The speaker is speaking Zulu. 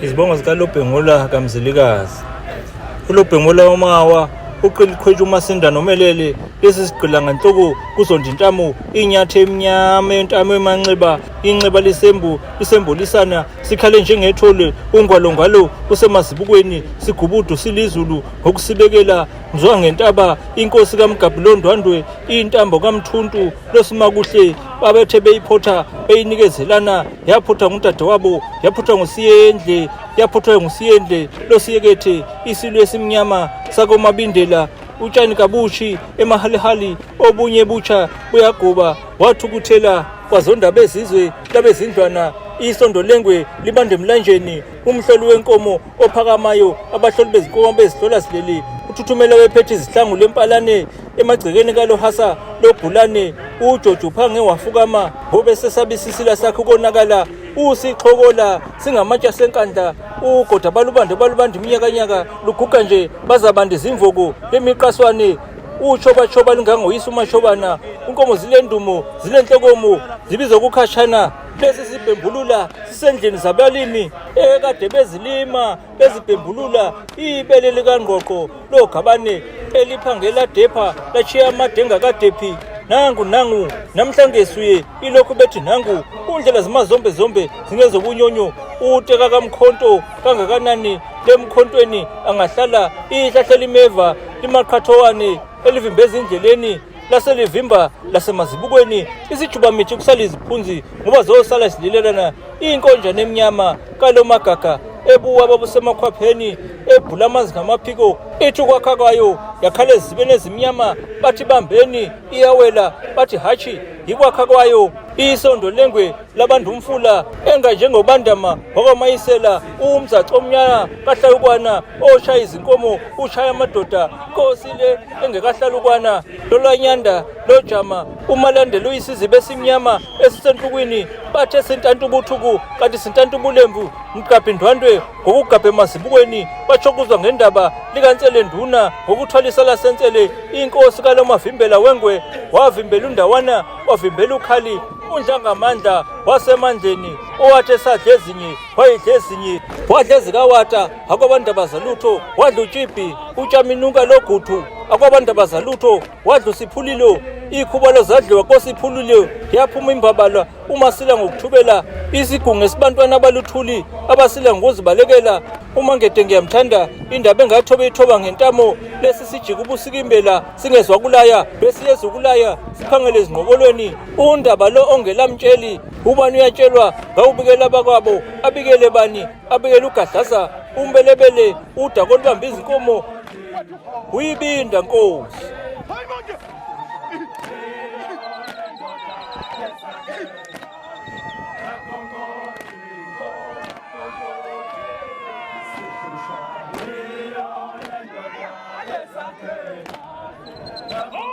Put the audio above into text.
Izibongo zikaLobhengula kaMzilikazi. ULobhengula wamawa uqiliqhwetsha uMasinda nomelele lesi sigqila ngenhloko kuzonda intamo inyathe emnyama entamo emanxeba inxeba lisembu lisembolisana sikhale njengethole ungwalo ngwalo usemazibukweni sigubudu silizulu ngokusibekela mzwa ngentaba inkosi kaMgabhi loNdwandwe intambo kaMthuntu loSimakuhle babethe beyiphotha beyinikezelana yaphothwa ngudadewabo yaphothwa ngusiyendle yaphothwa ngusiyendle losiyekethe isilo esimnyama sakomabindela utshani kabushi emahalihali obunye butsha buyagoba wathukuthela kwazonda bezizwe labezindlwana isondo lengwe libande emlanjeni umhloli wenkomo ophakamayo abahloli bezinkomo bezihlola silele uthuthumela wephethe izihlangu lempalane emagcekeni kalohasa lobhulane ujojo uphange wafukama ngobe sesabisisila sakhe ukonakala usixhokola singamatshe asenkandla ugoda balubande balubanda iminyakanyaka luguga nje bazabanda izimvuku lemiqaswane utshobatshoba lingangoyisa umashobana inkomo zilendumo zilenhlokomo zibiza kukhashana lesi sibhembulula sisendlini zabalimi ekade bezilima bezibhembulula ibele likangqoqo logabane eliphangela depha latshiya amadenga kadephi nangu nangu namhlanje suye ilokhu bethi nangu undlela zimazombe zombe zingezobunyonyo uteka kamkhonto kangakanani lemkhontweni angahlala ihlahla limeva limaqhathowane elivimba ezindleleni laselivimba lasemazibukweni isijubamithi kusala iziphunzi ngoba zosala zililelana inkonjane emnyama kalomagaga ebuwa babusemakhwapheni ebhula amanzi ngamaphiko ithi ukwakha kwayo yakhala ezibeni ezimnyama bathi bambeni iyawela bathi hatshi yikwakha kwayo isondo lengwe labantu umfula enganjengobandama wakwamayisela umzaco omnyama kahlalukwana oshaya izinkomo ushaya amadoda nkosi le engekahlalukwana lolwanyanda lojama umalandela uyisiziba esimnyama esisenhlukwini bathe sintanta ubuthuku kanti sintanta ubulembu mgabhi ndwandwe ngokugabha emazibukweni batsho kuzwa ngendaba likansele nduna ngokuthwalisa lasensele inkosi kalomavimbela wengwe wavimbela undawana wavimbela ukhali undlangamandla wasemandleni owathi esadla ezinye wayidla ezinye wadla ezikawata akwabandaba zalutho wadla utshibhi utshaminuka loguthu akwabandaba zalutho wadla usiphulilo ikhubalo zadliwa kosiphulilo yaphuma imbabalwa uma sila ngokuthubela isigungu esibantwana abaluthuli abasila ngokuzibalekela uma ngede ngiyamthanda indaba engathobe ithoba ngentamo lesi sijika ubusikimbela singezwa kulaya besiyeza ukulaya siphangele ezingqokolweni undaba lo ongelamtsheli ubani uyatshelwa ngawubikela abakwabo abikele bani abikele ugadlaza umbelebele udaka olubamba izinkomo uyibinda nkosi. Oh!